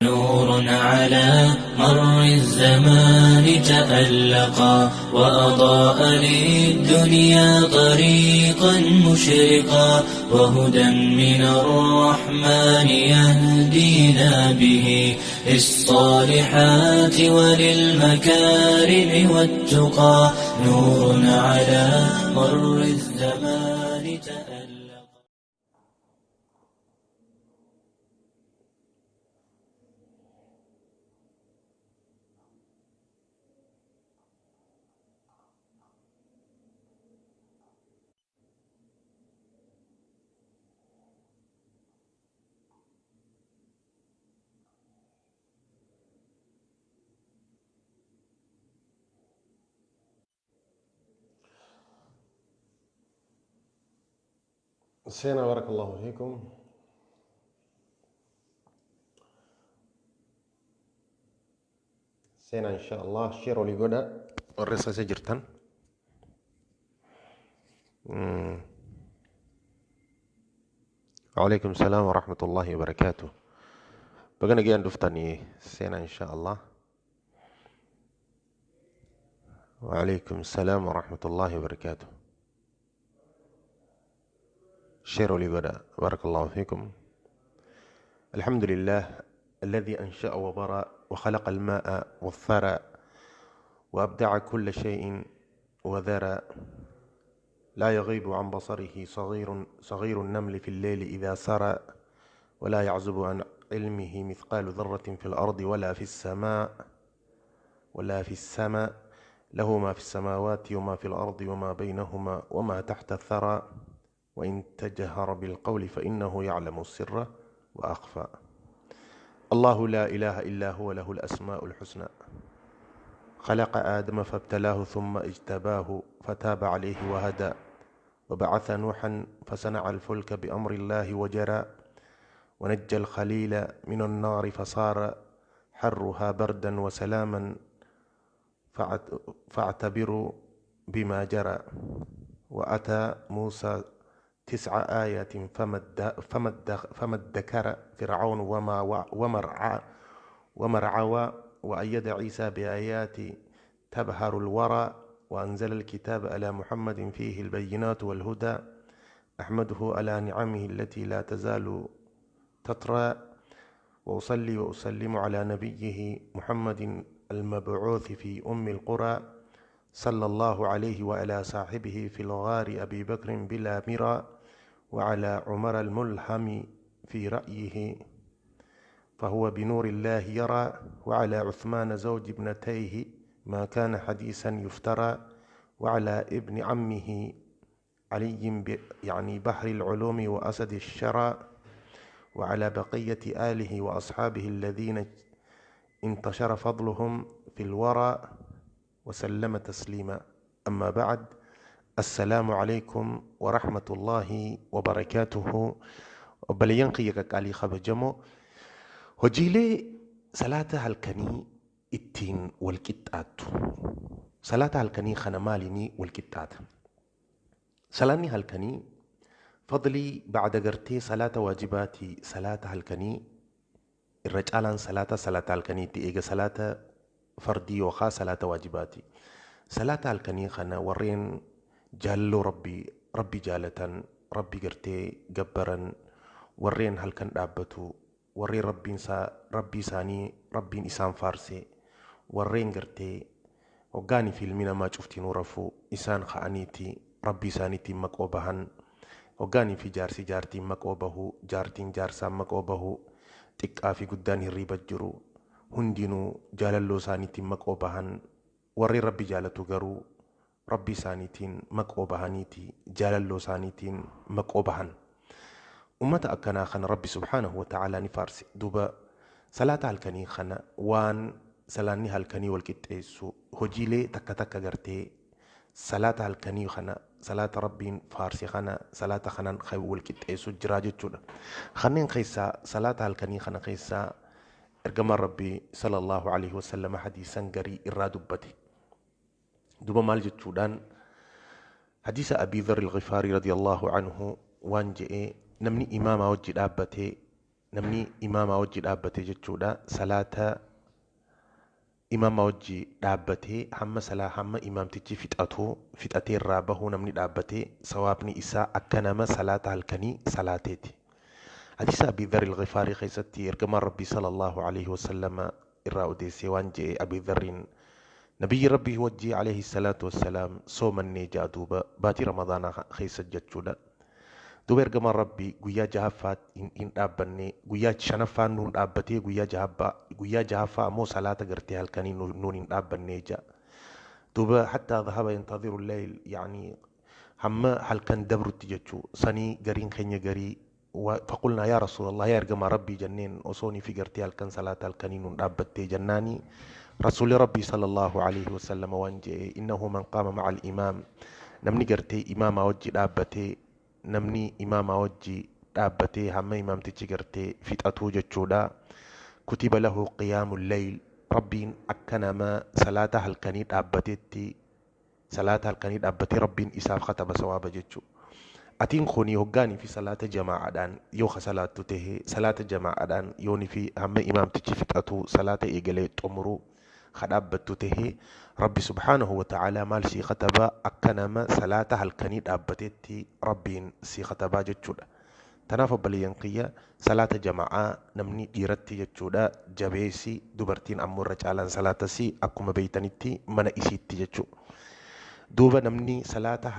نور على مر الزمان تألقا وأضاء للدنيا طريقا مشرقا وهدى من الرحمن يهدينا به للصالحات وللمكارم والتقى نور على مر الزمان تألقا. سينا بارك الله فيكم. سينا إن شاء الله share olii godha warri isa jirtan. وعليكم السلام ورحمة الله وبركاته. Baga nagaan dhuftanii seenaa إن شاء الله. وعليكم السلام ورحمة الله وبركاته. Share olii godha بارك الله فيكم. الحمد لله الذي أنشأ وبرأ وخلق الماء والثرى وأبدع كل شيء وذرى، لا يغيب عن بصره صغير النمل في الليل إذا سرى، ولا يعزب عن علمه مثقال ذرة في الأرض ولا في السماء، له ما في السماوات وما في الأرض وما بينهما وما تحت الثرى، وإن تجهر بالقول فإنه يعلم السر وأخفى. الله لا إله إلا هو له الأسماء الحسنى. خلق آدم فابتلاه ثم اجتباه فتاب عليه وهدى، وبعث نوحا فصنع الفلك بأمر الله وجرى، ونجى الخليل من النار فصار حرها بردا وسلاما فاعتبروا بما جرى، وأتى موسى 9 آيات فما ادكر فرعون ومرعوى، وأيد عيسى بآيات تبهر الورى، وأنزل الكتاب على محمد فيه البينات والهدى. أحمده على نعمه التي لا تزال تطرى، وأصلي وأسلم على نبيه محمد المبعوث في أم القرى، صلى الله عليه وعلى صاحبه في الغار أبي بكر بلا مرى، وعلى عمر الملهم في رأيه فهو بنور الله يرى، وعلى عثمان زوج ابنتيه ما كان حديثا يفترى، وعلى ابن عمه علي يعني بحر العلوم وأسد الشرى، وعلى بقية آله وأصحابه الذين انتشر فضلهم في الورى وسلم تسليما. أما بعد، السلام عليكم ورحمة الله وبركاته. Obboleeyyan kiyya qaqqaalii kabajamoo, hojiilee salaata halkanii ittiin wal qixxaattu. Salaata halkanii kana maaliinii wal qixxaata? Salaanni halkanii fadlii bacda gartee salaata waajibaatii salaata halkanii irra caalaan salaata halkaniitti eega salaata fardii yookaan salaata waajibaati. Salaata halkanii kana warreen jaalloo rabbi jaalatan, rabbi gartee gabbaran, warreen halkan dhaabbatu, warreen rabbii isaanii rabbiin isaan faarse, warreen gartee hoggaanii fi ilmi namaa cuftinuu rafuu isaan ka'aniiti rabbii isaaniitiin maqoo bahan, hoggaanii fi jaarsi jaartiin maqoo bahu, jaartiin jaarsaan maqoo bahu, xiqqaa fi guddaan hirriiba jiru, hundinuu jaalalloo isaaniitiin maqoo bahan. Warreen rabbi jaalatu garuu rabbi isaaniitiin maqoo bahaniiti jaalalloo isaaniitiin maqoo bahan. Ummata akkanaa kana rabbi subhaanahu wa ta'aalaa ni faarse. Duuba salaata halkanii kana waan salaanni halkanii wal qixxeessu hojiilee takka takka gartee salaata halkanii kana salaata rabbiin faarse kana salaata kanaan wal qixxeessu jira jechuudha. Kanneen keessaa salaata halkanii kana keessaa ergamaan rabbii sallallahu alaihi wasallam hadiisan garii irraa dubbate. Duuba maal jechuudhaan hadiisa Abii Dharr al-Ghifaarii radiyallahu anhu waan je'ee, namni imaamaa wajji dhaabbatee Namni imaamaa wajji dhaabbatee jechuudha. Salaata imaamaa wajji dhaabbatee hamma salaa hamma imaamtichi fixatu fixatee irraa bahuu namni dhaabbatee sawaabni isaa akka nama salaata halkanii salaateeti. Hadiisa Abii Dharri Al-Ghifaarii keessatti ergamaan Rabbii sallallahu alaihi wasallam irraa odeessee waan jedhe Abii Dharriin nabiyyi Rabbii wajji alaihi salaatu wassalaam soomannee ja'a duuba baatii Ramadaanaa keessa jechuudha. Duuba ergamaan Rabbii guyyaa jahaffaa hin dhaabbanne, guyyaa shanaffaa nuun dhaabbatee guyyaa jahaffaa ammoo salaata gartee halkanii nuun hin dhaabbannee ja'a. Duuba hattaa dhahaba yantadhiru leyl, yaani hamma halkan dabrutti jechuu sanii gariin keenya garii faqulnaa yaa rasuulallah, yaa ergamaa Rabbii jenneen, osoo ni fi gartee halkan salaata halkanii nuun dhaabbattee jennaani rasuulli Rabbii sallallahu alaihi wasallam waan jedhe: innahu man qaama ma'a al-imaam, namni gartee imaamaa wajji dhaabbatee, namni imaamaa wajji dhaabbatee hamma imaamtichi gartee fixatuu jechuudha, kutiba lahu qiyaamu leyl, Rabbiin akka nama salaata halkanii dhaabbateetti, salaata halkanii dhaabbatee Rabbiin isaaf kataba sawaaba jechuu. Atiin kuni hoggaanii fi salaata jamaa'aadhaan yoo ka salaattu tahe, salaata jamaa'aadhaan yoonii fi hamma imaamtichi fixatu salaata eegalee xumuruu ka dhaabbattu tahe, Rabbi subhaanahu wa ta'aalaa maal sii kataba? Akka nama salaata halkanii dhaabbateetti Rabbiin sii katabaa jechuudha. Tanaaf obboleeyyan kiyya, salaata jamaa'aa namni dhiiratti jechuudha jabeessi, dubartiin ammoo irra caalaan salaatasii akkuma beeytanitti mana isiitti jechuudha. Duuba namni salaata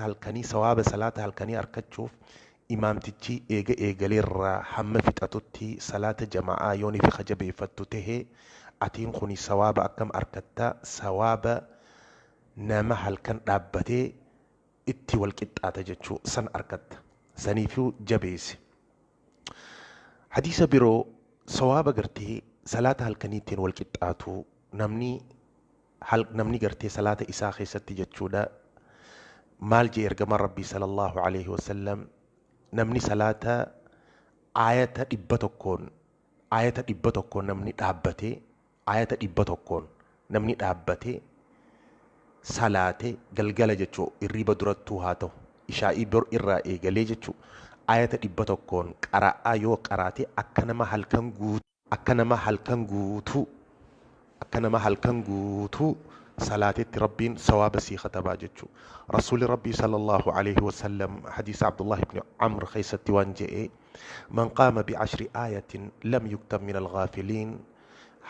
halkanii sawaaba salaata halkanii argachuuf imaamtichi eega eegaleerraa hamma fixatutti salaata jamaa'aa yoonii fi kajabeeffattu tahe, atiin kuni sawaaba akkam argatta? Sawaaba nama halkan dhaabbatee itti wal qixxaata jechuu san argatta. Saniifuu jabeessi. Hadiisa biroo sawaaba gartee salaata halkaniitiin wal qixxaatu namni gartee salaata isaa keessatti jechuudha maal jee ergamaan Rabbii sallallahu alaihi wasallam? Namni salaata ayata 100n, ayata 100n namni dhaabbatee, ayata 100n namni dhaabbatee salaate galgala jechuu, irriba durattuu haa ta'u, ishaa'ii bor irraa eegalee jechuu, ayata 100n qara'aa yoo qaraate, akka nama halkan guutuu, akka nama halkan guutuu, akka nama halkan guutuu salaatetti Rabbiin sawaaba sii katabaa jechuu. Rasuuli Rabbii sallallahu alaihi wasallam hadiisa Abdullah ibn Amr keessatti waan jedhe: man qaama bi'ashri aayatin lam yuktab min alghaafiliin.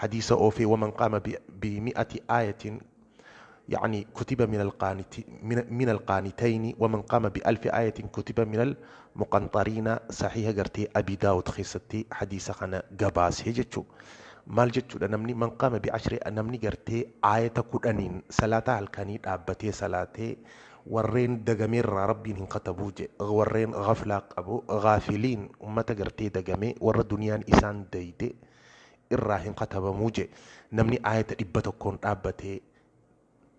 Hadiisa oofee: waman qaama bimi'ati aayatin يعني كتب من القانت من القانتين، ومن قام ب1000 آية كتب من المقنطرين. صحيح قرتي أبي داود خيستي حديث خنا قباس هجتشو. maal jechuudha? Namni man qaama bi'ashri, namni gartee aayata 10n salaataa halkanii dhaabbatee salaatee, warreen dagameerraa Rabbiin hin katabuu je. Warreen gaflaa qabu, gaafiliin, ummata gartee dagamee, warra duniyaan isaan dayde irraa hin katabamuu je. Namni aayata 100n dhaabbatee,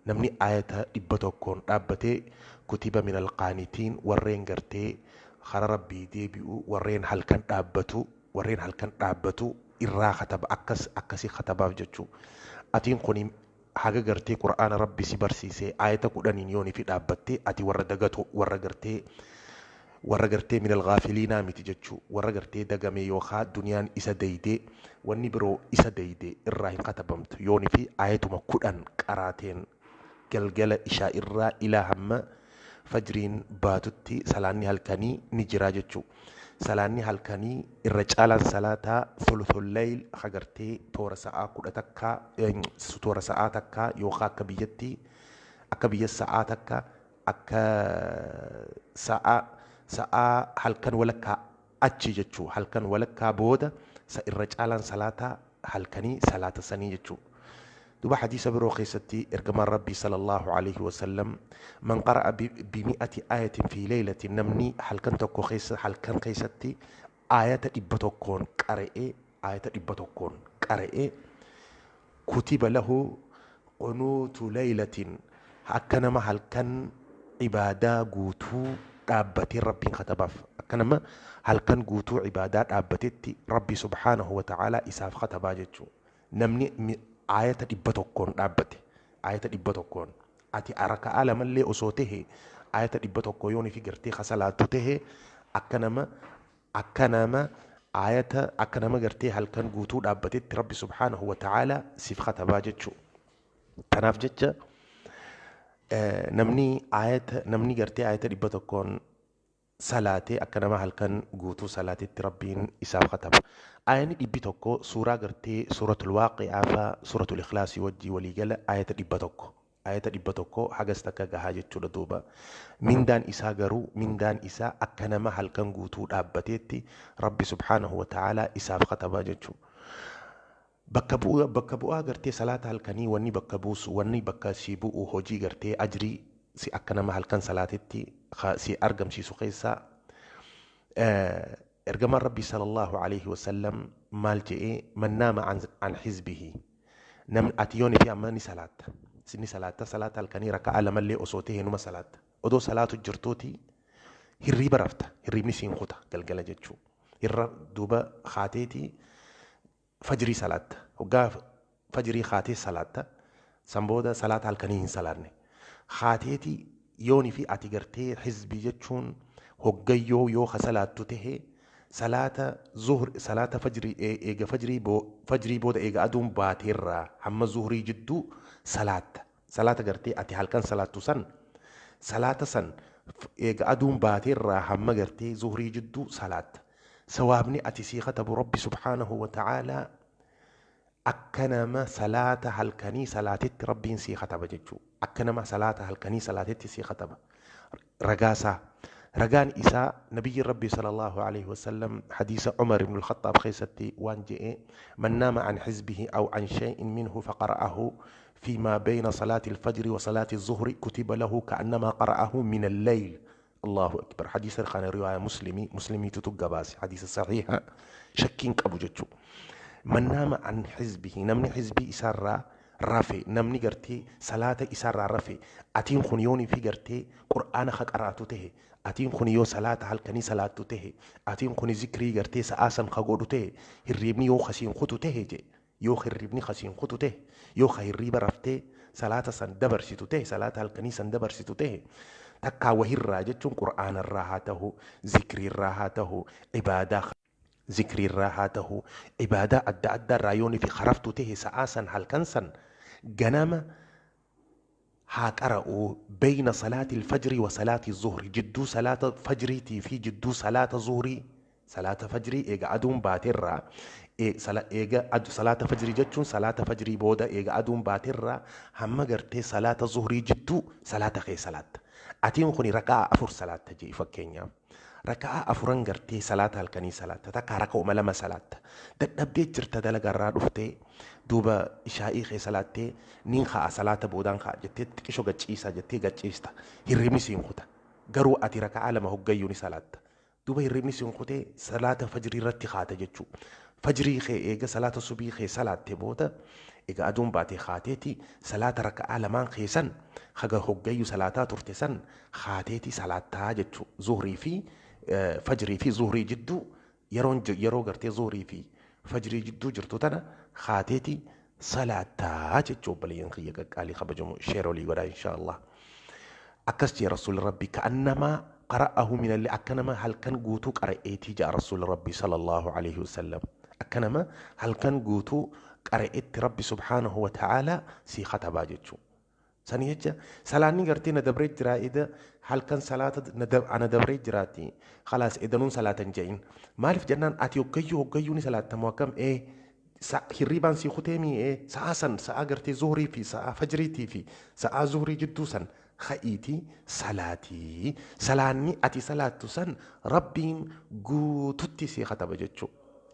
namni aayata 100n dhaabbatee, kutiba min alqaanitiin, warreen gartee kara Rabbii deebi'u, warreen halkan dhaabbatu, warreen halkan dhaabbatu irraa kataba, akkas akkasii katabaaf jechuu. Atiin kun haga gartee qur'aana Rabbi si barsiisee aayata 10n yoonii fi dhaabbattee, ati warra dagatu, warra gartee min algaafiliinaa miti jechuu. Warra gartee dagame yookaan duniyaan isa daydee, wanni biroo isa dayde irraa hin katabamtu yoonii fi aayatuma 10 qaraateen galgala ishaa irraa ilaa hamma fajriin baatutti salaanni halkanii ni jira jechuu. Salaanni halkanii irra caalaan salaataa thuluthul layl hagartee toora sa'aa 11, toora sa'aa 1, yookaan akka biyyatti, akka biyya sa'aa 1, akka sa'aa halkan walakkaa achi jechuu, halkan walakkaa booda irra caalaan salaataa halkanii salaata sanii jechuu. Duuba hadiisa biroo keessatti ergamaan Rabbii sallallahu alaihi wasallam: man qara'a bimi'ati ayatin fi laylatin, namni halkan tokko keessa, halkan keessatti ayata 100n qara'ee, ayata 100n qara'ee, kutiba lahu qunuutu laylatin, akka nama halkan ibaadaa guutuu dhaabbatee Rabbiin katabaaf. Akka nama halkan guutuu ibaadaa dhaabbatetti Rabbi subhaanahu wa ta'aalaa isaaf katabaa jechuu. Namni ayata 100n dhaabbate, ayata 100n, ati raka'aa lamallee osoo tahe, ayata 100 yoonii fi gartee kasalaattu tahe, akka nama Aayata akka nama gartee halkan guutuu dhaabbatetti Rabbi subhaanahu wa ta'aalaa siif katabaa jechuu. Kanaaf jecha namni aayata namni gartee aayata 100 salaatee akka nama halkan guutuu salaatetti Rabbiin isaaf kataba. Aayanni 100 suuraa gartee suuratul waaqi'aa faa suuratul ikhlaasii wajjii waliigala aayata 100. Aayata 100 hagas takka gahaa jechuudha duuba. Mindaan isaa garuu mindaan isaa akka nama halkan guutuu dhaabbateetti Rabbi subhaanahu wa ta'aalaa isaaf katabaa jechuudha. Bakka bu'aa bakka bu'aa gartee salaata halkanii wanni bakka buusu wanni bakka si bu'u hojii gartee ajrii si akka nama halkan salaatetti si argamsiisu keessaa ergamaan Rabbii sallallahu alaihi wasallam maal je'ee man naama an hizbihi namni ati yoon fi amma ni salaatta ni salaatta salaata halkanii raka'aa lamallee osoo ta'e numa salaatta odoo salaatu jirtuuti hirriiba rafta hirriibni siin kuta galgala jechuu irra duuba haateeti fajrii salaatta hoggaa fajrii haatee salaatta san booda salaata halkanii hin salaanne haateeti yooni fi ati gartee hizbii jechuun hoggayyoo yoo ka salaattu tahe salaata zuhr salaata fajrii eega fajrii booda eega aduun baateerraa hamma zuhrii jidduu salaatta salaata gartee ati halkan salaattu san salaata san eega aduun baateerraa hamma gartee zuhrii jidduu salaatta sawaabni ati sii katabu Rabbi subhaanahu wa ta'aalaa akka nama salaata halkanii salaatetti Rabbiin sii kataba jechuu akka nama salaata halkanii salaatetti sii kataba ragaasaa ragaan isaa nabiyyi Rabbi sallallahu alaihi wasallam hadiisa Umar ibn al-Khattaab keessatti waan je'e man naama an hizbihi aw an shay'in minhu faqara'ahu فيما بين صلاة الفجر وصلاة الظهر كتب له كأنما قرأه من الليل. الله أكبر. حديث الخان رواية مسلمي مسلمي تتقباس حديث صحيح شكين أبو جتشو من نام عن حزبه نمني حزبي إسارة رافي نمني قرتي صلاة إسارة رافي أتين خنيوني في قرتي قرآن خك قرأتو ته أتين خنيو صلاة هالكني صلاة ته أتين خني ذكري قرتي سآسن خقودو ته هريبني يو خسين خطو ته جي يو خربني خسين خطو ته يو خيريب رفتي صلاة سندبر ستو ته صلاة هالكني سندبر ستو ته تكا وهرا جتشون قرآن الراحته ذكري الراحته عبادة ذكري الراحته عبادة أدى أدى الرايوني في خرفتو ته سآسا هالكنسا جنامة هاكرأو بين صلاة الفجر وصلاة الظهر جدو صلاة فجري في جدو صلاة ظهري صلاة فجري إيجا أدوم باترا إيجا صلاة فجري جتشون صلاة فجري بودا إيجا أدوم باترا هم قرتي صلاة ظهري جدو صلاة خي صلاة أتين خني ركعة أفر صلاة تجي فكينيا ركعة أفران قرتي صلاة هالكني صلاة تكا ركعة ملما صلاة دبدي جرت دلق الرادفتي دوبا إشائي خي صلاة نين خا صلاة بودان خا جتي تكشو قتشيسا جتي قتشيستا هرمي سين خطا قرو أتي ركعة لما هو قيوني صلاة دوبا هرمي سين خطي صلاة فجري رتي خاتا جتشو فجري خي إيجا صلاة صبي خي صلاة تبوتا إيجا أدوم باتي خاتيتي صلاة ركعة لمان خيسن خجا هجيو صلاة ترتسن خاتيتي صلاة تاجتشو ظهري في فجري في ظهري جدو يرون يرو قرتي ظهري في فجري جدو جرتو تنا خاتيتي صلاة تاجتشو بلين خيك قالي خبجمو شيرولي ولا إن شاء الله أكستي رسول ربي كأنما قرأه من اللي أكنما هل كان قوتو قرأتي جاء رسول ربي صلى الله عليه وسلم أكنما هل كان قوتو قرأت ربي سبحانه وتعالى سي خطبا جتشو سنيجا سلاني قرتي ندبري جرا هل كان صلاة ندب أنا دبري جراتي خلاص إذا نون صلاة جاين مالف جنان أتي وكيو وكيوني صلاة تموكم إيه هريبان سي ختامي إيه ساعة ساعة قرتي زهري في ساعة فجريتي في ساعة زهري جدو سن خيتي صلاتي سلاني أتي صلاة سن ربي قوتتي سي خطبا جتشو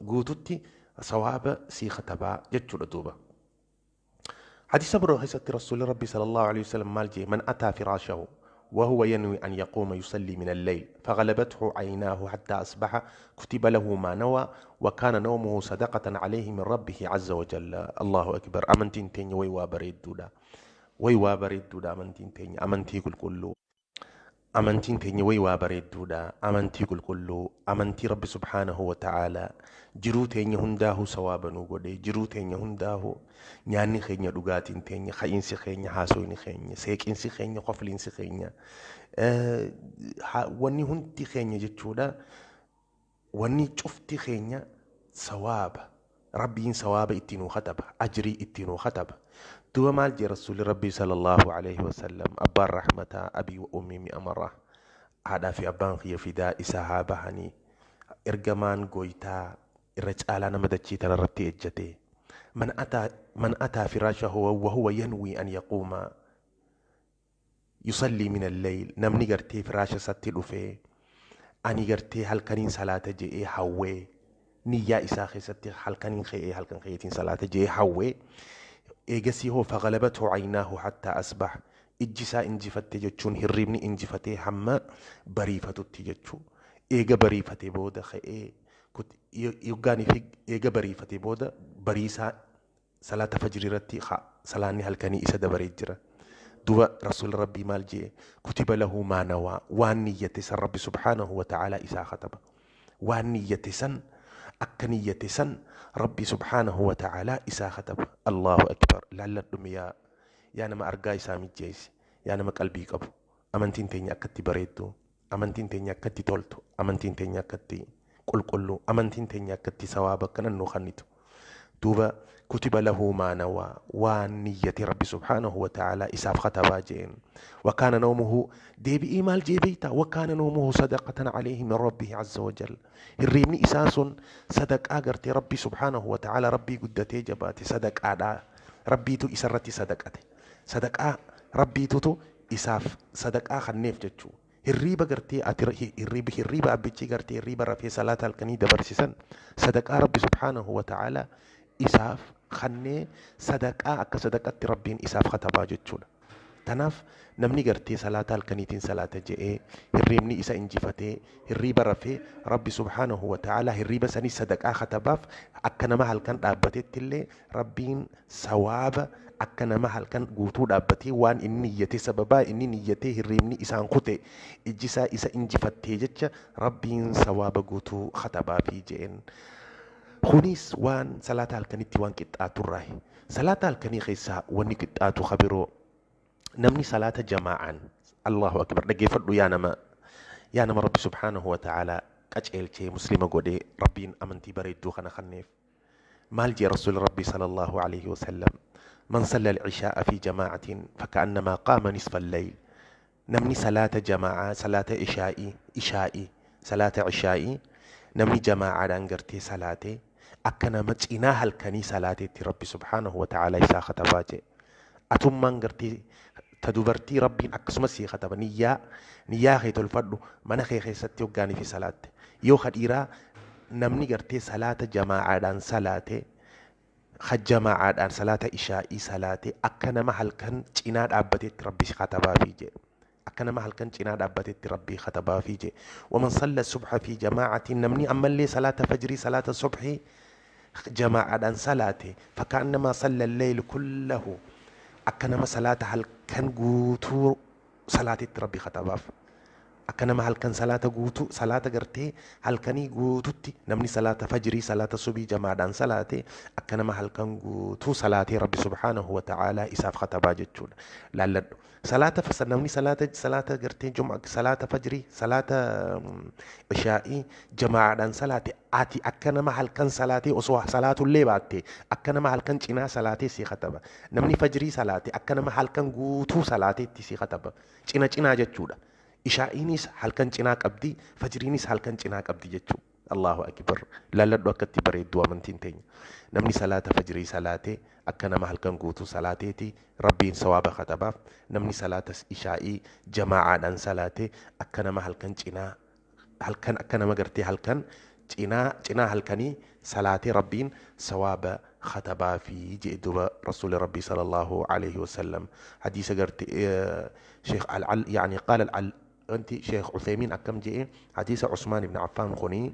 قوتتي صواب سي خطبا جتشو لدوبا حديث برو حسة رسول ربي صلى الله عليه وسلم مالجي من أتى فراشه وهو ينوي أن يقوم يصلي من الليل فغلبته عيناه حتى أصبح كتب له ما نوى وكان نومه صدقة عليه من ربه عز وجل. الله أكبر. أمنتين تين ويوا بريد دودا ويوا بريد دودا أمنتين تين أمنتي كل كله أمنتين تين ويوا بريد دودا أمنتي كل كله أمنتي رب سبحانه وتعالى jiruu teenya hundaahu sawaaba nu godhe jiruu teenya hundaahu nyaanni keenya dhugaatiin teenya ka'iinsi keenya haasofni keenya seeqinsi keenya qofliinsi keenya wanni hundi keenya jechuudha Wanni cufti keenya sawaaba. Rabbiin sawaaba itti nuu kataba. Ajrii itti nuu kataba. Duba maal jee Rasuulli Rabbii sallallahu alaihi wasallam, abbaan rahmataa, abii wa ummii mi'a marraa, haadhaa fi abbaan kiyya fidaa isaa haa bahanii, ergamaan gooytaa irra caalaa nama dachii tana irratti ejjate, man ataa firaashahu wa huwa yanwii an yaquuma yusallii min alleyl, namni gartee firaasha isatti dhufee ani gartee halkaniin salaata je'ee hawwee, niyyaa isaa keessatti halkaniin ka'ee halkan ka'eetiin salaata je'ee hawwee, eegasii hoo fagalabathu aynaahu hattaa asbah, ijji isaa injifatte jechuun hirribni injifatee hamma bariifatutti jechuu, eega bariifate booda ka'ee yoggaanii fi eega bariifate booda bariisaa salaata fajrii irratti salaanni halkanii isa dabaree jira. Duba Rasuul Rabbii maal jee? Kutiba lahu maa nawaa, waan niyyate san Rabbi subhaanahu wa ta'aalaa isaa kataba. Waan niyyate san, akka niyyate san Rabbi subhaanahu wa ta'aalaa isaa kataba. Allahu akbar! Laalladhume yaa nama argaa isaa mijjeesse, yaa nama qalbii qabu. Amantiin teenya akkatti bareeddu, amantiin teenya akkatti toltu, amantiin teenya akkatti qulqullu, amantiin teenya akkatti sawaaba akkanan nuu kennitu. Duuba kutiba lahu maa nawaa, waan niyyate Rabbi subhaanahu wa ta'aalaa isaaf katabaa jeen. Wakaana nawmuhu, deebi'ii maal jee beeyta? Wakaana nawmuhu sadaqatan alayhi min rabbihi azza wa jal. Hirriibni isaa sun sadaqaa gartee Rabbi subhaanahu wa ta'aalaa, Rabbii guddatee jabaate, sadaqaadha. Rabbiitu isarratti sadaqate. Sadaqaa Rabbiitutu isaaf sadaqaa kanneef jechuu. Hirriiba gartee ati hirriiba abbichi gartee hirriiba rafee salaata halkanii dabarsisan sadaqaa Rabbi subhaanahu wa ta'aalaa isaaf kannee, sadaqaa akka sadaqatti Rabbiin isaaf katabaa jechuudha. Tanaaf namni gartee salaata halkaniitiin salaata je'ee hirriibni isa injifatee hirriiba rafee, Rabbi subhaanahu wa ta'aalaa hirriiba sanii sadaqaa katabaaf. Akka nama halkan dhaabbatetti illee Rabbiin sawaaba akka nama halkan guutuu dhaabbatee, waan inni niyyate, sababaa inni niyyatee hirriibni isaan kute, ijji isaa isa injifattee jecha Rabbiin sawaaba guutuu katabaafii je'een. Kunis waan salaata halkanitti waan qixxaaturraayi. Salaata halkanii keessaa wanni qixxaatu kabiroo, namni salaata jamaa'aan, Allahu akbar, dhaggeeffadhu yaa nama Rabbi subhaanahu wa ta'aalaa qaceelchee muslima godhee Rabbiin amantii bareedduu kana kenneef. Maal jee Rasuul Rabbi sallallahu alaihi wasallam? Man salla al-ishaa'a fi jamaa'atin faka'annamaa qaama nisfa al-layl. Namni salaata jamaa'aa, salaata ishaa'ii, salaata ishaa'ii namni jamaa'aadhaan gartee salaatee, akka nama cinaa halkanii salaateetti Rabbi subhaanahu wa ta'aalaa isaa katabaa jee. Atummaan gartee ta dubartii Rabbiin akkasumas sii kataba. Niyyaa kee tolfadhu, mana kee keessatti hoggaanii fi salaatte. Yoo ka dhiiraa namni gartee salaata jamaa'aadhaan salaate, ka jamaa'aadhaan salaata ishaa'ii salaate, akka nama halkan cinaa dhaabbateetti Rabbi si katabaafii jee. Akka nama halkan cinaa dhaabbateetti Rabbii katabaafii jee. Waman salla subha fi jamaa'atiin, namni ammallee salaata fajrii, salaata subhii jamaa'aadhaan salaate, fakkaannamaa salla lleyl kullahu, akka nama salaata halkan guutuu salaatetti Rabbi katabaaf. Akka nama halkan salaata guutuu, salaata gartee halkanii guututti, namni salaata fajrii, salaata subii jamaadhaan salaate, akka nama halkan guutuu salaatee Rabbi subhaanahu wa ta'aalaa isaaf katabaa jechuudha. Laalladhu. Salaata namni salaata gartee jum'a, salaata fajrii, salaata ishaa'ii jamaadhaan salaate, ati akka nama halkan salaatee, osoo salaatullee baatte, akka nama halkan cinaa salaatee si kataba. Namni fajrii salaate akka nama halkan guutuu salaateetti si kataba. Cina cinaa jechuudha. Ishaa'iinis halkan cinaa qabdi, fajriinis halkan cinaa qabdi jechuudha. Allahu akbar! Laalladhu akkatti bareedduu amantiin teenya. Namni salaata fajrii salaatee akka nama halkan guutuu salaateeti Rabbiin sawaaba katabaaf. Namni salaata ishaa'ii jamaa'aadhaan salaatee akka nama halkan cinaa, halkan akka nama gartee halkan cinaa, cinaa halkanii salaatee Rabbiin sawaaba katabaafii jee duba Rasuuli Rabbii sallallahu alaihi wasallam. Hadiisa gartee Sheekh al yani qaala al أنت شيخ عثيمين أكم جئ حديث عثمان بن عفان خني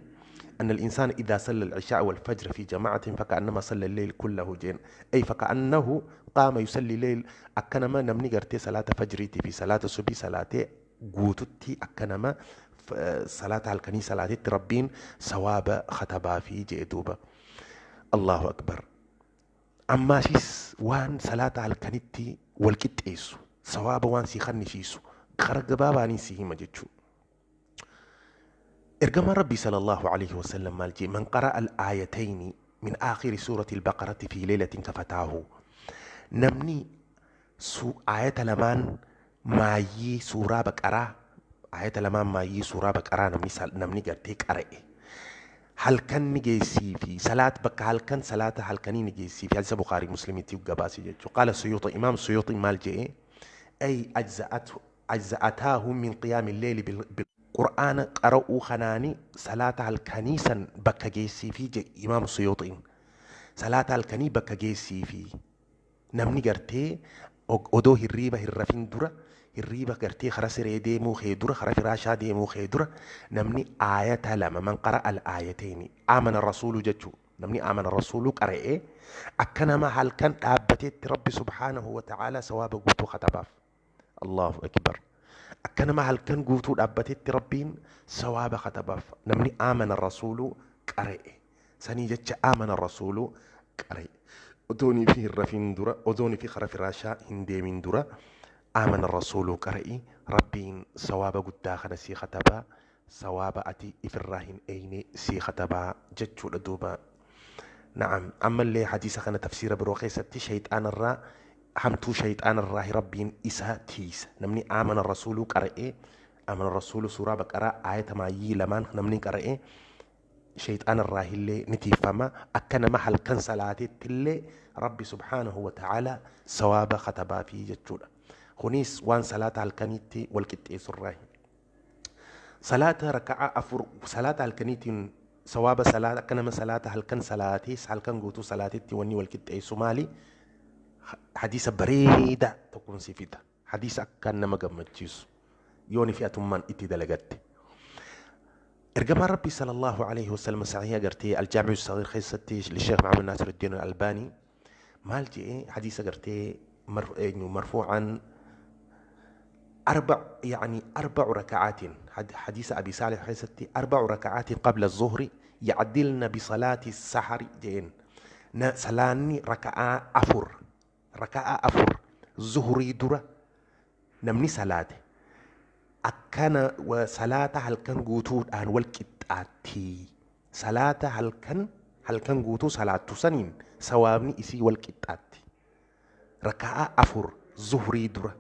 أن الإنسان إذا صلى العشاء والفجر في جماعة فكأنما صلى الليل كله جين، أي فكأنه قام يصلي الليل. أكنما نمني قرتي صلاة فجريتي في صلاة صبي صلاة قوتتي، أكنما صلاة الكني صلاة ربين ثواب ختبا في جئدوبة. الله أكبر! أما شيس وان صلاة الكنيتي والكتئيسو ثواب وان سيخني شيسو kara gabaabaanii si hima jechuu. Ergamaan Rabbii sallallahu alaihi wasallam maal jee? Man qara'a al-aayatayni min aakhiri suurati al-baqarati fi laylatin kafataahu. Namni aayata lamaan maayyii suuraa baqaraa, aayata lamaan maayyii suuraa baqaraa namni gartee qara'e halkan ni geessii fi salaat bakka halkan salaata halkanii ni geessii fi hadiisa Bukaarii Muslimitti gabaase jechuudha. Qaala Suyuuxi, Imaam Suyuuxi maal jedhee? Ay ajza'ataahu min qiyaami lleeli bil qur'aana qara'uu kanaani salaata halkanii san bakka geessii fi jedhe Imaam Suyuuxiin. Salaata halkanii bakka geessii fi namni gartee odoo hirriiba hin rafin dura, hirriiba gartee kara siree deemuu kee dura, kara firaashaa deemuu kee dura namni aayata lama, man qara'a al-aayatayni aamana rasuulu jechuu, namni aamana rasuulu qara'ee akka nama halkan dhaabbateetti Rabbi subhaanahu wa ta'ala sawaaba guutuu katabaaf. Allahu akbar. Akka nama halkan guutuu dhaabbateetti Rabbiin sawaaba katabaaf namni aamana rasuulu qara'e. Sanii jecha aamana rasuulu qara'e. Odoonii fi hin rafin dura, odoonii fi kara firaashaa hin deemin dura aamana rasuulu qara'i, Rabbiin sawaaba guddaa kana sii katabaa, sawaaba ati ifirraa hin eeyne sii katabaa jechuudha duuba. Na'am, ammallee hadiisa kana tafsiira biroo keessatti shayxaanarraa, hamtuu shayxaanarraa Rabbiin isa tiisa. Namni aamana rasuuluu qara'ee, aamana rasuuluu suuraa baqaraa aayata maayyii lamaan namni qara'ee shayxaanarraa illee ni tiifama. Akka nama halkan salaateetti illee Rabbi subhaanahu wa ta'ala sawaaba katabaa fi jechuudha. Kunis waan salaata halkaniitti wal qixxeessurraa. Salaata raka'aa afur salaata halkaniitiin sawaaba salaata akka nama salaata halkan salaatee halkan guutuu salaateetti wanni wal qixxeessu maali? Hadiisa bareedaa tokkoon si fida. Hadiisa akkaan nama gammachiisu yooni fi atummaan itti dalagatte. Ergamaan Rabbii sallallahu alaihi wasallam sahiha gartee Aljaami'u Sagiir keessatti Sheekh Muhammad Naasiruddin Albaanii maal jedhee hadiisa gartee marfuucan أربع، يعني 4 ركعات، حديث أبي صالح حيث 4 ركعات قبل الظهر يعدلن بصلاة السحر جين. سلاني ركعة أفر، ركعة أفر زهري درة نمني صلاة أكان وصلاة هل كان قوتو أن والكتاتي صلاة هل كان قوتو صلاة سنين سوامني إسي والكتاتي ركعة أفر زهري درة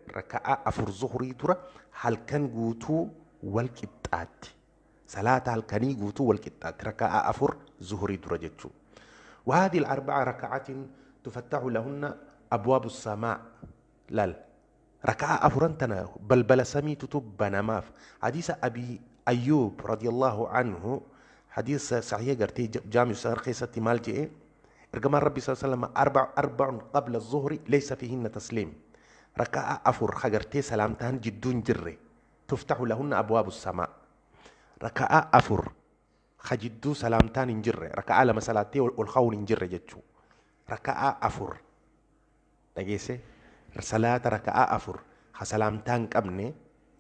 ركعة أفر زهري درة هل كان قوتو والكتات صلاة هل كان قوتو والكتات ركعة أفر زهري درة جتشو. وهذه ال4 ركعات تفتح لهن أبواب السماء. لا ركعة أفرنتنا بل بل سمي تتبنا ماف. حديث أبي أيوب رضي الله عنه حديث صحيح قرتي جامع سهر خيسة مالجئ إرجمان ربي صلى الله عليه وسلم 4 قبل الظهر ليس فيهن تسليم. ركعة أفر خجرتي سلامتهن جدون جري تفتح لهن أبواب السماء. ركعة أفر خجدو سلامتان جري ركعة لما سلاتي والخون جري جتشو ركعة أفر تجيسي صلاة ركعة أفر خسلامتان كمني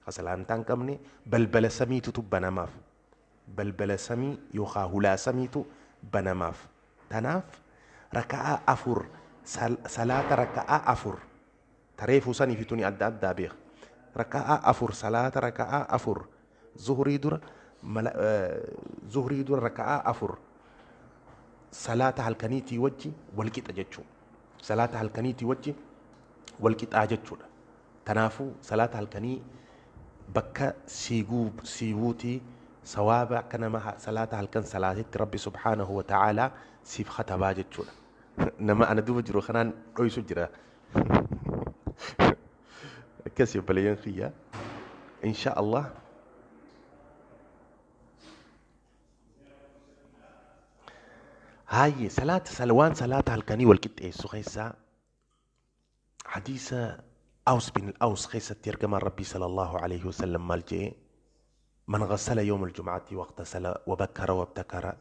خسلامتان كمني بل بل سميتو تبنا ماف بل بل سمي يخاهلا سميتو بنا ماف تناف ركعة أفر صلاة ركعة أفر تريفو سني في توني أدى أدى بيخ ركعة أفر صلاة ركعة أفر زهري در زهري در ركعة أفر صلاة هالكنيتي وجي والكيت أجتشو صلاة هالكنيتي وجي والكيت أجتشو تنافو صلاة هالكني بكا سيجوب سيبوتي صوابع كنما صلاة هالكن صلاة ربي سبحانه وتعالى سيف خطبا جتشو نما أنا دوب جرو خنان أويسو جرا كسي بليان خيا إن شاء الله. هاي صلاة سلوان صلاة هالكني والكت إيه سخيسة حديث أوس بن الأوس خيسة ترجم ربي صلى الله عليه وسلم مالجي من غسل يوم الجمعة واغتسل وبكر وابتكر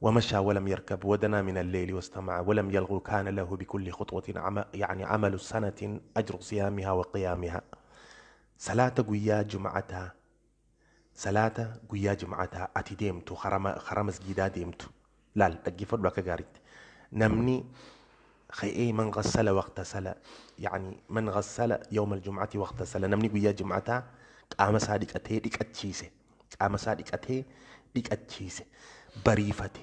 ومشى ولم يركب ودنا من الليل واستمع ولم يلغو كان له بكل خطوة يعني عمل سنة أجر صيامها وقيامها. صلاة قويا جمعتها صلاة قويا جمعتها أتي ديمتو خرمس جيدا ديمتو لا تجيفر لك قاريت نمني خي من غسل واغتسل يعني من غسل يوم الجمعة واغتسل نمني قويا جمعتها قام صادق أتي ديك أتشيسه Qaama isaa dhiqatee dhiqachiise, bariifate,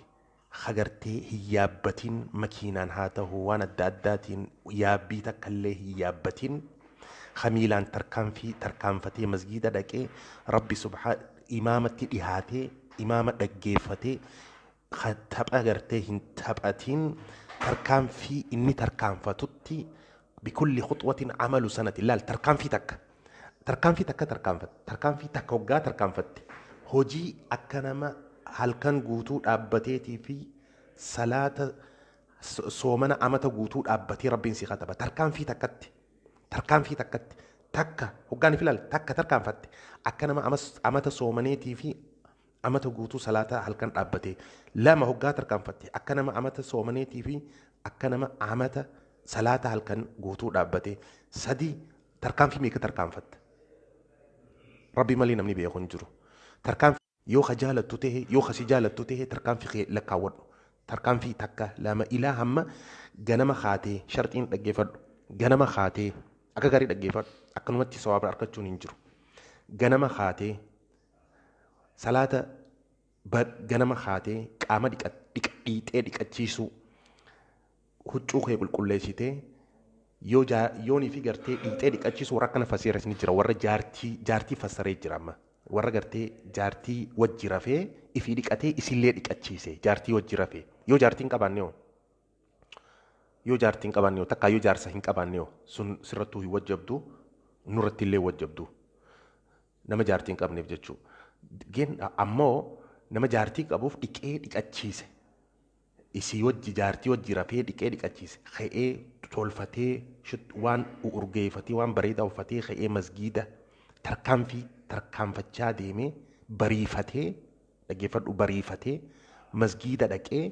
hagartee hin yaabbatin, makiinaan haa ta'u waan adda addaatiin yaabbii takka illee hin yaabbatin, hamiilaan tarkaanfii tarkaanfatee masgiida dhaqee Rabbi subhaan imaamatti dhihaatee imaama dhaggeeffatee tapha gartee hin taphatin, tarkaanfii inni tarkaanfatutti bikulli khuxwatin amalu sanati laal, tarkaanfii takka tarkaanfii takka tarkaanfatte, tarkaanfii takka hoggaa tarkaanfatte hojii akka nama halkan guutuu dhaabbateetii fi salaata soomana amata guutuu dhaabbatee Rabbiin si kataba. Tarkaanfii takkatti, tarkaanfii takkatti, takka hoggaan if ilaal takka tarkaanfatte akka nama amata soomaneetii fi amata guutuu salaata halkan dhaabbatee. Lama hoggaa tarkaanfatte akka nama amata soomaneetii fi akka nama amata salaata halkan guutuu dhaabbatee. Sadii, tarkaanfii meeqa tarkaanfatte? Rabbi malee namni beeku hin jiru. Tarkaanfii yoo ka jaalattu ta'e, yoo ka si jaalattu ta'e, tarkaanfii kee lakkaawwadhu. Tarkaanfii takka, lama, ilaa hamma ganama kaatee. Sharxiin dhaggeeffadhu, ganama kaatee akka gaarii dhaggeeffadhu, akkanumatti sawaaba argachuun hin jiru. Ganama kaatee salaata, ganama kaatee qaama dhiqee dhiqachiisuu, huccuu kee qulqulleessitee, yoo yoonii fi gartee dhiqee dhiqachiisuu, warra akkana faseeras ni jira, warra jaartii fassaree jira amma, warra gartee jaartii wajji rafee ifii dhiqatee isillee dhiqachiise, jaartii wajji rafee. Yoo jaartii hin qabaanne hoo? Yoo jaartii hin qabaanne hoo? Takkaa yoo jaarsa hin qabaanne hoo? Sun sirrattuu hin wajjabdu, nurratti illee wajjabdu, nama jaartii hin qabneef jechuudha. Gen ammoo nama jaartii qabuuf dhiqee dhiqachiise, isii wajji jaartii wajji rafee dhiqee dhiqachiise, ka'ee tolfatee waan urgeeffatee waan bareedaa uffatee ka'ee masgiida tarkaanfii tarkaanfachaa deemee bariifatee, dhaggeeffadhu, bariifatee masgiida dhaqee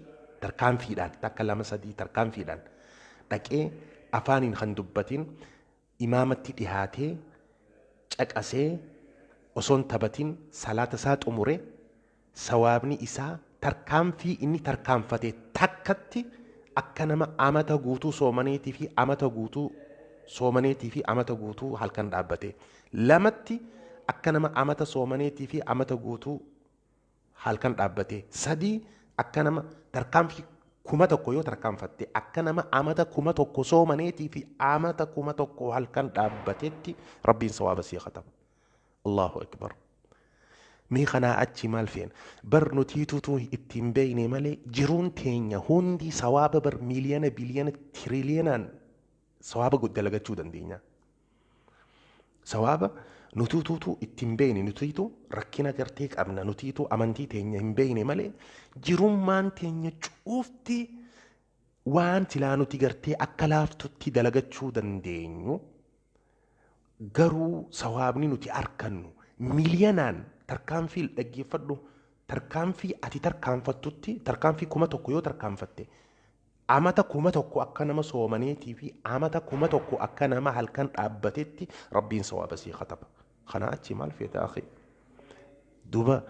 tarkaanfiidhaan takka, lama, sadii tarkaanfiidhaan dhaqee afaaniin kan dubbatin imaamatti dhihaatee caqasee osoon taphatin salaata isaa xumure, sawaabni isaa tarkaanfii inni tarkaanfate takkatti akka nama amata guutuu soomaneetii fi amata guutuu soomaneetii fi amata guutuu halkan dhaabbate. Lamatti akka nama amata soomaneetii fi amata guutuu halkan dhaabbate. Sadii akka nama tarkaanfii 1000 yoo tarkaanfatte akka nama amata 1000 soomaneetii fi amata 1000 halkan dhaabbatetti Rabbiin sawaaba sii kataba. Allahu akbar. Mee kanaa achi maal feena? Bar nutiitutu ittiin beeyne malee jiruun teenya hundi sawaaba bar miiliyana, biliyana, tiriliyanaan sawaaba dalagachuu dandeenya. Sawaaba nutuututu ittiin beeyne, nutiitu rakkina gartee qabna, nutiitu amantii teenya hin beeyne malee jirummaan teenya cuufti waan silaa nuti gartee akka laaftutti dalagachuu dandeenyu, garuu sawaabni nuti arkannu miiliyanaan. Tarkaanfii, dhaggeeffadhu, tarkaanfii ati tarkaanfattutti tarkaanfii 1000 yoo tarkaanfatte amata 1000 akka nama soomaneetii fi amata 1000 akka nama halkan dhaabbatetti Rabbiin sawaaba sii kataba. Kanaa achi maal feeta akhi? Duuba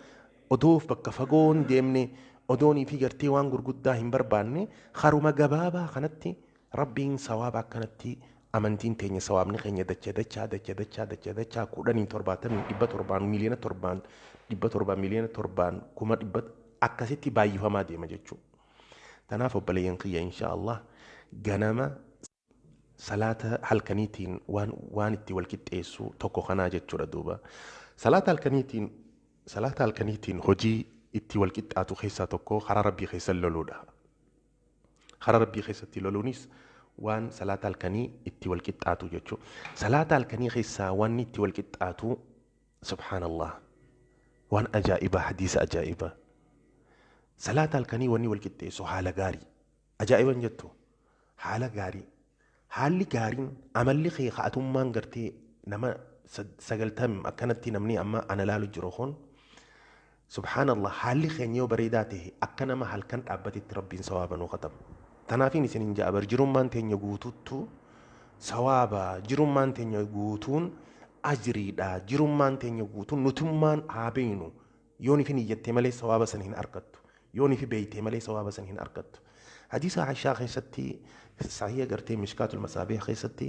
odoof bakka fagoon deemne, odoonii fi gartee waan gurguddaa hin barbaanne, haruma gabaabaa kanatti Rabbiin sawaaba akkanatti amantiin teenya sawaabni keenya dacha dachaa dacha dachaa dacha dachaa 10 70 700 miiliyoona 7 700 miiliyoona 7 100,000 akkasitti baay'ifamaa deema jechuudha. Tanaaf obboleeyyan kiyya, insha Allah ganama salaata halkaniitiin waan itti wal qixxeessu tokko kanaa jechuudha duuba. Salaata halkaniitiin hojii itti wal qixxaatu keessaa tokko karaa Rabbii keessa loluudha. Karaa Rabbii keessatti loluunis waan salaata halkanii itti wal qixxaatu jechuudha. Salaata halkanii keessaa wanni itti wal qixxaatu, subhaanallah, waan ajaa'ibaa, hadiisa ajaa'ibaa. Salaata halkanii wanni wal qixxeessu haala gaarii. Ajaa'iban jettu, haala gaarii. Haalli gaariin amalli kee ka'atummaan gartee nama 90 akkanatti namni amma ana laalu jiru kun, subhaanallah, haalli keenya yoo bareedaa ta'e akka nama halkan dhaabbatetti Rabbiin sawaaba nuu kataba. Tanaafiin isin hin ja'a bar, jirummaan teenya guututtu sawaaba, jirummaan teenya guutuun ajriidha, jirummaan teenya guutuun nutummaan haa beeynu. Yoon ifin iyyattee malee sawaaba san hin argattu, yoon ifi beeytee malee sawaaba san hin argattu. Hadiisa Aishaa keessatti, sahiha gartee Mishkaatul Masaabih keessatti,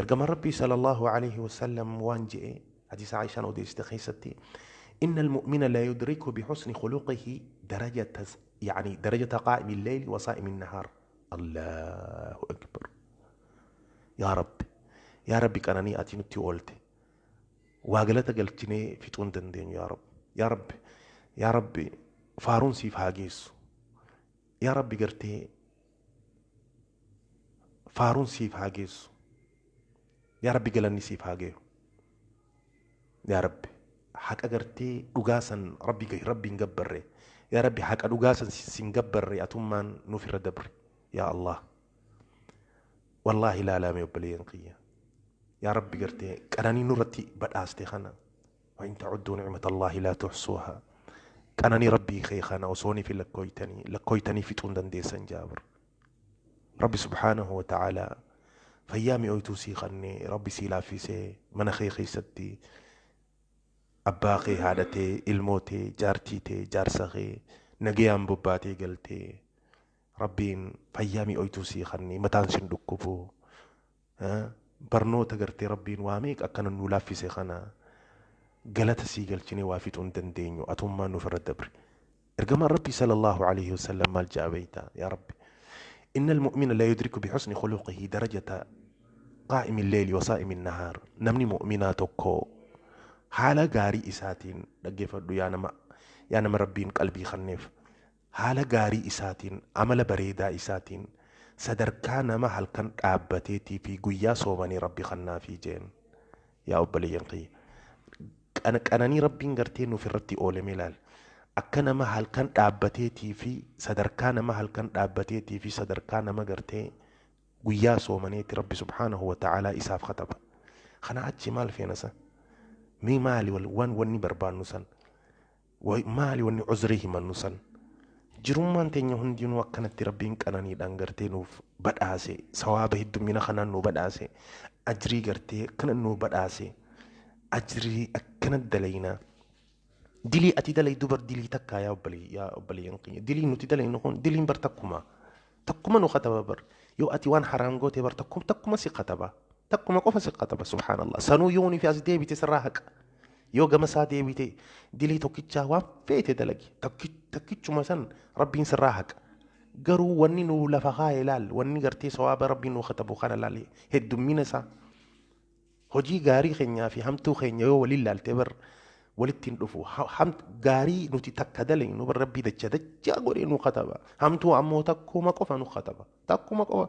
ergamaan Rabbii sallallahu alaihi wasallam waan je'e hadiisa Aishaan odeessite keessatti إن المؤمن لا يدرك بحسن خلقه درجة، يعني درجة قائم الليل وصائم النهار. الله أكبر. يا رب يا رب قناني أتي نتي أولتي واغلتا قلتني في تون دين يا رب يا رب يا رب فارون سيف هاجيس يا رب قرتي فارون سيف هاجيس يا رب قلني سيف هاجيو يا رب حق أجرتي رجاسا ربي جاي ربي نجبره يا ربي حق رجاسا سنجبره أتمان نفر دبر يا الله. والله لا لا ميبلين قيا يا ربي قرتي كأنني نورتي بدأستي خنا وإن تعدوا نعمة الله لا تحصوها. كأنني ربي خي خنا وصوني في لكويتني لكويتني في تندن ديسن جابر ربي سبحانه وتعالى فيامي أويتوسي خني ربي سيلا في سي من خي خي ستي أباقي هادتي الموتي جارتيتي جارسخي نجيام بباتي قلتي ربين فيامي أويتوسي خني متانشن دكوبو ها برنوتا قرتي ربين واميك أكن نولافي سيخنا قالت سيقلتني وافيتون دندينيو أتوما نفر الدبر إرجما ربي صلى الله عليه وسلم مال جابيتا يا ربي إن المؤمن لا يدرك بحسن خلقه درجة قائم الليل وصائم النهار. نمني مؤمناتكو حالة غاري إساتين دقيفدو يا نما ربين قلبي خنف حالة غاري إساتين عمل بريدا إساتين sadarkaa nama halkan dhaabbateetii fi guyyaa soomanii rabbi kannaa fi jeen yaa obboleeyyan kiyya qananii rabbiin gartee nuuf irratti oolame ilaal akka nama halkan dhaabbateetii fi sadarkaa nama halkan dhaabbateetii fi sadarkaa nama gartee guyyaa soomaneeti rabbi subhaanahu wa ta'aalaa isaaf kataba. Kana achi maal feena san mi maali waan wanni barbaannu san maali wanni cuzrii himannu san jirummaan teenya hundinuu akkanatti rabbiin qananiidhaan gartee nuuf badhaase sawaaba heddummina kanaan nu badhaase ajrii gartee akkana nu badhaase ajrii akkana dalaynaa dilii ati dalaydu bar dilii takkaa yaa obboleeyyan keenya dilii nuti dalaynu kun diliin bar takkuma takkuma nu kataba bar yoo ati waan haraam goote bar takkuma si kataba takkuma qofa si kataba subhaanallah sanuu yooni fi as deebite sirraa haqa yoo gama isaa deebite dilii tokkichaa waan feete dalagi takkichuma san rabbiin sirraa haqa garuu wanni nu lafa kaa'e ilaal wanni gartee sawaaba rabbiin nu katabu kana ilaal heddummina isaa hojii gaarii keenyaa fi hamtuu keenya yoo waliin laalte bar walitti hin dhufu gaarii nuti takka dalaynu bar rabbii dacha dachaa godhee nu kataba hamtuu ammoo takkuma qofa nu kataba takkuma qofa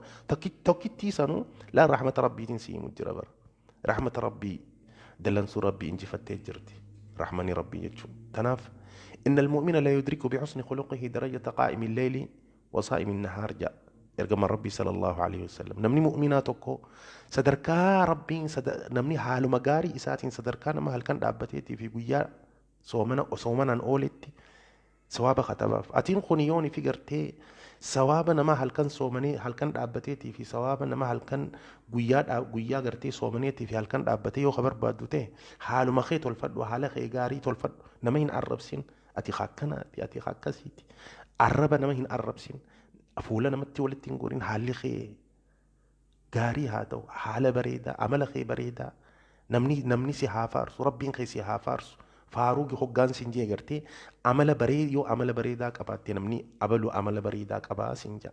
tokkittii sanuu laan rahmata rabbiitiin siimu jira bar rahmata rabbii دلنسو ربي إنجي فتي جرتي رحمني ربي يجو تناف إن المؤمن لا يدرك بحسن خلقه درجة قائم الليل وصائم النهار جاء إرجم ربي صلى الله عليه وسلم نمني مؤمناتكو صدركا ربي نمني حال مغاري إساتين صدركا نما هل كان دابتيتي في قيا صومنا وصومنا أولتي سواب خطبا أتين خنيوني في قرتي سواب نما هل كان صومني هل كان دابتيتي في سواب نما هل كان قيا قرتي صومنيتي في هل كان دابتي يو خبر بادوتي حال ما خيت الفد وحال خي غاري تولفد نما هين عربسين أتي خاكنا أتي خاكسيتي عربا نما هين عربسين أفولا نمتي ولتين قورين حال خي غاري هاتو حال بريدة عمل خي بريدة نمني سي فارس ربين خي سي فارس فاروق هوغان سنجي غرتي عمل بريد يو عمل بريدا قباتي نمني أبلو عمل بريدا قبا سنجا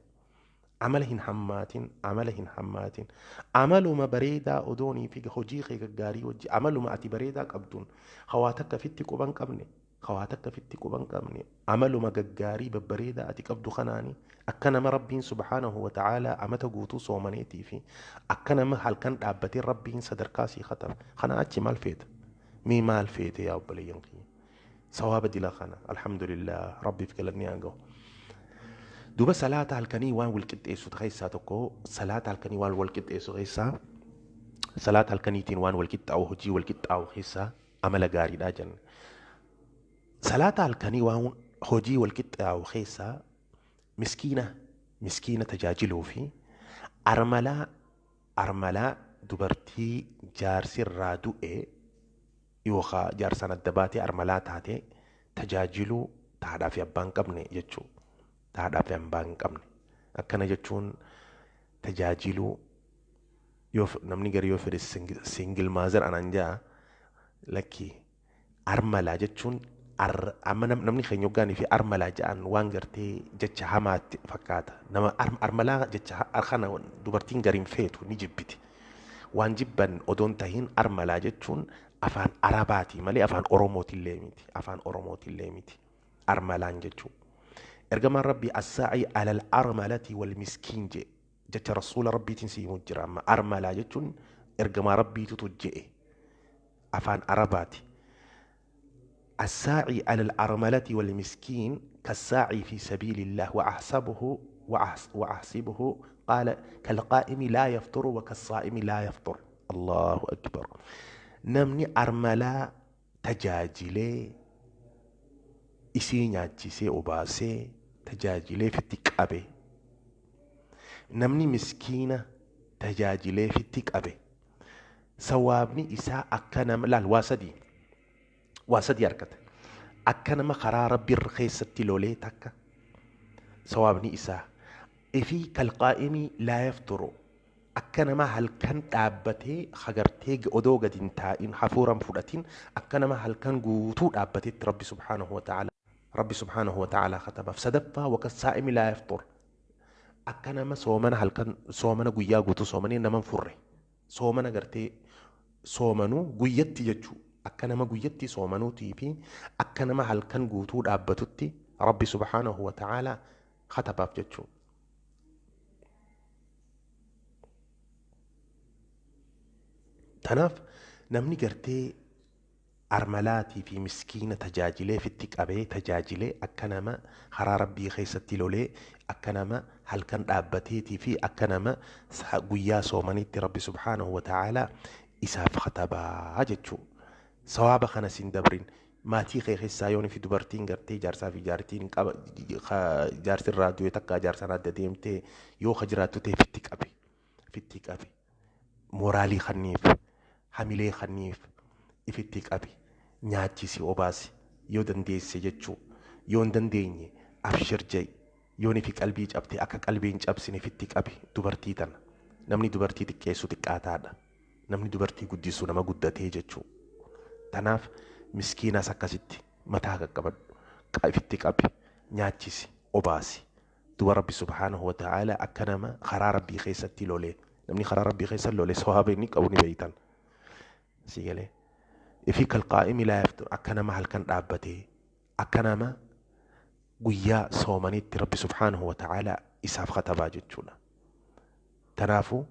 عملهن حماتين عملهن حماتين عملوا ما بريدا أدوني في هجي خي غاري وجي عملوا ما أتي بريدا قبدون خواتك في التكوبان قبني خواتك في التكوبان قبني عملوا ما غاري ببريدا أتي قبدو خناني أكنا ما ربين سبحانه وتعالى أمت قوتو صومنيتي في أكنا ما هل كان دابتي ربين صدركاسي خطر خنا أتي مال فيت مي مال فيت يا أبلي صواب دي خنا الحمد لله ربي في كلامي أنجو دوبا صلاة هالكني وان والكت إيسو تخيسا تكو صلاة هالكني وان والكت إيسو خيسا صلاة هالكني تين وان والكت أو هجي والكت أو خيسا عمل غاري داجن صلاة هالكني وان هجي والكت أو خيسا مسكينة مسكينة تجاجلو في أرملا أرملا دبرتي جارسي رادو إيه يوخا جارسان الدباتي أرملا تاتي تجاجلو تهدا في أبان قبني يجو تهدا في أبان قبني أكنا جتشون تجاجلو يوف نمني غير يوفر السنجل مازر أنا نجا لكي Armalaa jechuun amma namni keenya hoggaanii fi armalaa jedhan waan gartee jecha hamaatti fakkaata. Nama armalaa jecha kana dubartiin gariin feetu ni jibbiti. Waan jibban odoon tahin armalaa jechuun afaan Arabaati malee afaan Oromootillee miti. Afaan Oromootillee miti. Armalaan jechuun. Ergamaan Rabbii assaa'ii alal armalati wal miskiin jedhe jecha rasuula Rabbiitiin si himu jira amma armalaa jechuun ergamaa Rabbiitutu jedhe afaan Arabaati. الساعي على الأرملة والمسكين كالساعي في سبيل الله وأحسبه قال كالقائم لا يفطر وكالصائم لا يفطر. الله أكبر. نمني أرملا تجاجلي إسي نياتشيسي أوباسي تجاجلي في التكأبي. نمني مسكينة تجاجلي في التكأبي. سوابني إساء أكنم لا الواسدي واسدي أركت أكنم خرا ربي الرخيصة لولي تكا سوابني إساء إفي كالقائم لا يفطر أكنما هل كان دابته خجرتي أدوغ دينتائن حفورا فراتين أكنما هل كان قوتو دابته ربي سبحانه وتعالى ربي سبحانه وتعالى ختم فسدفا وكالصائم لا يفطر أكنما صومنا هل كان صومنا قويا قوتو صومني نمن فري صومنا قرتي صومنو قويتي جتشو أكنما قويتي صومنو تيبي أكنما هل كان قوتو دابتتي ربي سبحانه وتعالى ختم جتشو. Tanaaf namni gartee armalaatii fi miskiina tajaajilee fitti qabee tajaajilee akka nama karaa Rabbii keessatti lolee akka nama halkan dhaabbateetii fi akka nama guyyaa soomanitti Rabbi subhaanahu wa ta'aalaa isaaf katabaa jechuu. Sawaaba kana siin dabrin maatii kee keessaa yoon fi dubartiin gartee jaarsaa fi jaartiin qaba jaarsi irraa du'e takka jaarsaan adda deemtee yoo ka jiraattu ta'e fitti qabe fitti qabe mooraalii kanniif hamilee kanniif ifitti qabi nyaachisi obaasi yoo dandeesse jechuu yoo hin dandeenye abshir ja'i yoo fi qalbii cabte akka qalbii hin cabsine ifitti qabi dubartii tana. Namni dubartii xiqqeessu xiqqaataadha. Namni dubartii guddisu nama guddatee jechuu. Tanaaf miskiinas akkasitti mataa qaqqabadhu ifitti qabi nyaachisi obaasi. Duba Rabbi subhaanahu wa ta'aala akka nama karaa Rabbii keessatti lolee namni karaa Rabbii keessa lolee sawaaba inni qabu ni beeytan. Sigalee ifi kalqaa'imi laa yaftur akka nama halkan dhaabbatee akka nama guyyaa soomanitti Rabbi subhaanahu wa ta'aala isaaf katabaa jechuudha. Tanaafuu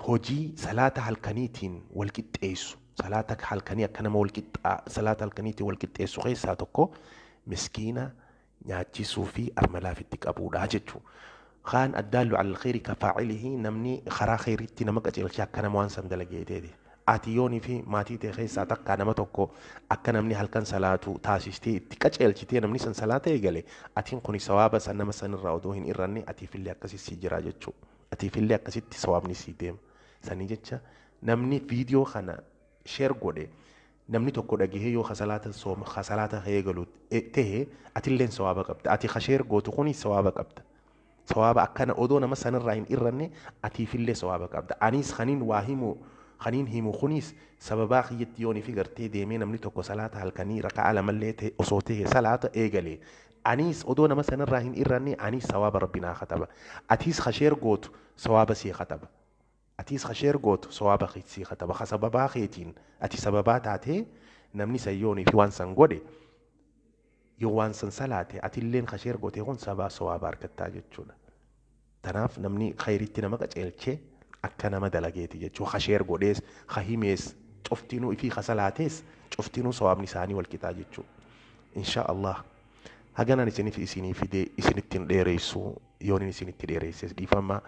hojii salaata halkaniitiin wal qixxeessu salaata halkanii akka nama wal qixxaa salaata halkaniitiin wal qixxeessu keessaa tokko miskiina nyaachisuu fi armalaaf itti qabuudha jechuudha. Kaan addaallu alal khayri kafaa'ilihi namni karaa khayriitti nama qajeelchee akka nama waan san dalageeteeti. Ati yoonii fi maatii ta'e keessaa takka nama tokko akka namni halkan salaatu taasistee itti qajeelchitee namni san salaata eegale atiin kuni sawaaba san nama sanirraa odoo hin irranne atiifillee akkasii jira jechuudha. Atiifillee akkasitti sawaabni sii deema. Sanii jecha namni viidiyoo kana sheer godhe namni tokko dhagahee yoo kasalaata sooma kasalaata eegalu ta'e atilleen sawaaba qabda. Ati kasheer gootu kuni sawaaba qabda. Sawaaba akkana odoo nama sanirraa hin irranne atiifillee sawaaba qabda. Anis kaniin waa himu kaniin himu kunis sababaa kiyyatti yoonii fi gartee deemee namni tokko salaata halkanii raka'a lamallee ta'e osoo ta'e salaata eegale. Anis odoo nama sanirraa hin irranne anis sawaaba rabbi naa kataba. Atiis kasheer gootu sawaaba sii kataba. Atiis kasheer gootu sawaaba sii kataba. Ka sababaa keetiin ati sababaa taatee namni san yoonii fi waan san godhe yoo waan san salaate atilleen kasheer gootee kun sabaa sawaaba argattaa jechuudha. Tanaaf namni khayritti nama qajeelchee akka nama dalageeti jechuudha. Kasheer godhees, kahimees, cuftinuu ifii kasalaatees cuftinuu sawaabni isaanii wal qixaa jechuudha. Insha Allah. Haganaan isiniif isinii fidee isinitti hin dheeressu yooniin isinitti dheeresses dhiifama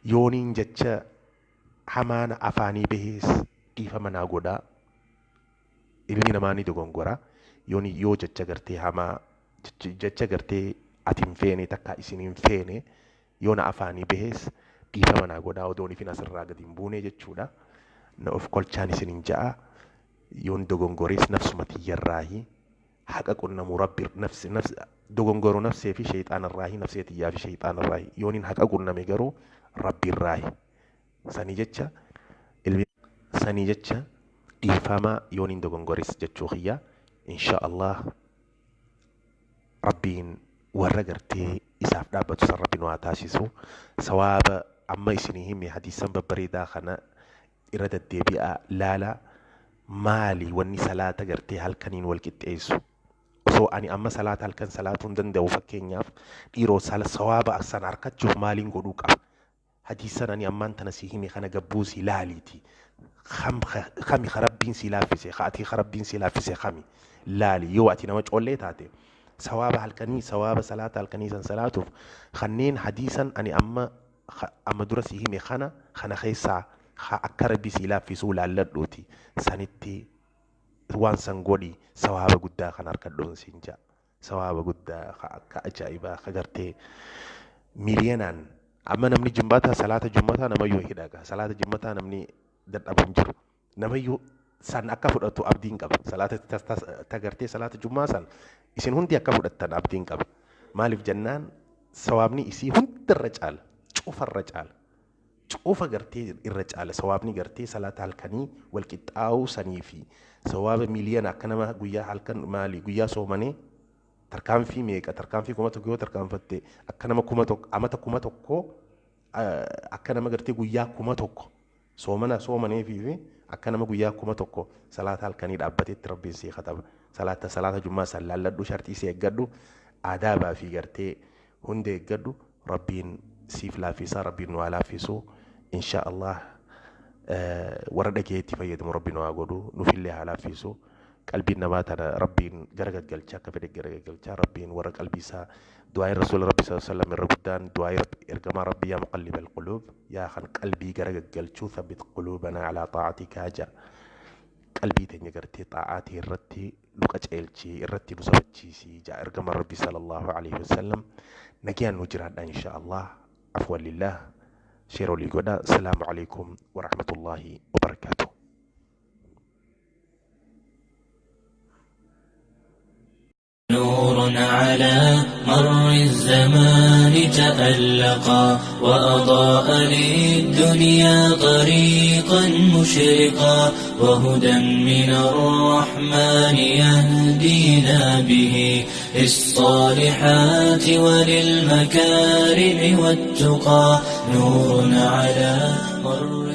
yooniin jecha hamaana afaanii bahees dhiifama naa godhaa. Ilmi namaa ni dogongora yooni yoo jecha gartee hamaa jecha gartee ati hin feene takka isin hin feene yoona afaanii bahees dhiifama naa godhaa odoon ifin asirraa gadi hin buune jechuudha. Na of kolchaan isin hin ja'a yoon dogongorees nafsuma tiyyarraahi haqa qunnamuu rabbi nafsi nafsi dogongoruu nafsee fi shayxaanarraahi nafsee tiyyaa fi shayxaanarraahi yooniin haqa qunname garuu rabbiirraahi. Sanii jecha ilmi sanii jecha Dhiifama yoon hin dogongoris jechuu kiyya. Insha Allah Rabbiin warra gartee isaaf dhaabbatu san Rabbi nu haa taasisu. Sawaaba amma isinii hime hadiisan babbareedaa kana irra deddeebi'aa laala. Maali wanni salaata gartee halkaniin wal qixxeessu? Osoo ani amma salaata halkan salaatuu hin danda'u, fakkeenyaaf dhiiroo, sawaaba san harkachuuf maaliin godhuu qaba? Hadiisan ani ammaan tana si hime kana gabbuusii laaliiti. Kami ka Rabbiin si laaffise, ka ati ka Rabbiin si laaffise kami laali. Yoo ati nama coollee taate, sawaaba halkanii, sawaaba salaata halkanii san salaatuuf kanneen hadiisan ani amma dura si hime kana keessaa ka akka Rabbi si laaffisuu laalladhuuti sanitti waan san godhi, sawaaba guddaa kan harkadhuun siin ja'a. Sawaaba guddaa ka akka ajaa'ibaa ka gartee miiliyoonaan. Amma namni jummataa salaata jummataa namayyuu hidhaga. Salaata jummataa namni dadhabu hin jiru. Namayyuu san akka fudhatu abdiin qaba. Salaata tagartee salaata jummaa san isin hundi akka fudhattan abdiin qaba. Maaliif jennaan, sawaabni isii hundarra caala, cufarra caala. Cufa gartee irra caala sawaabni gartee salaata halkanii wal qixxaa'uu sanii fi sawaaba miiliyoona akka nama guyyaa halkan maali guyyaa soomanee tarkaanfii meeqa, tarkaanfii 1000 yoo tarkaanfatte, akka nama 1000 amata 1000, akka nama gartee guyyaa 1000 soomana soomaneefii fi akka nama guyyaa 1000 salaata halkanii dhaabbateetti Rabbiin sii kataba. Salaata jummaa san laalladhu, sharxii si eeggadhu, aadaabaa fi gartee hunda eeggadhu, Rabbiin siif laaffisaa. Rabbiin nu haa laaffisu, insha Allah. Warra dhageetti fayyadamu Rabbiin nu haa godhu, nufillee haa laaffisu. Qalbiin namaa tana Rabbiin gara gaggalchaa, akka fedhe gara gaggalchaa. Rabbiin warra qalbii isaa, du'aayin Rasuula Rabbi sallallahu alaihi wasallam irra guddaan, du'aayi ergamaa Rabbii, "Yaa muqallib alquluub", yaa kan qalbii gara gaggalchuu, "ثبت قلوبنا على طاعتك" ja. Qalbii teenya gartee xaa'aatii irratti nu qaceelchii, irratti nu sabachiisii ja ergamaa Rabbi sallallahu alaihi wasallam. Nagayaan nu jiraadha, insha Allah. Afwan lillah, share olii godha. Asalaamu alaikum warahmatullaahi wabarakaatuh. نور على مر الزمان تألقا وأضاء للدنيا طريقا مشرقا وهدى من الرحمن يهدينا به للصالحات وللمكارم والتقى. نور على مر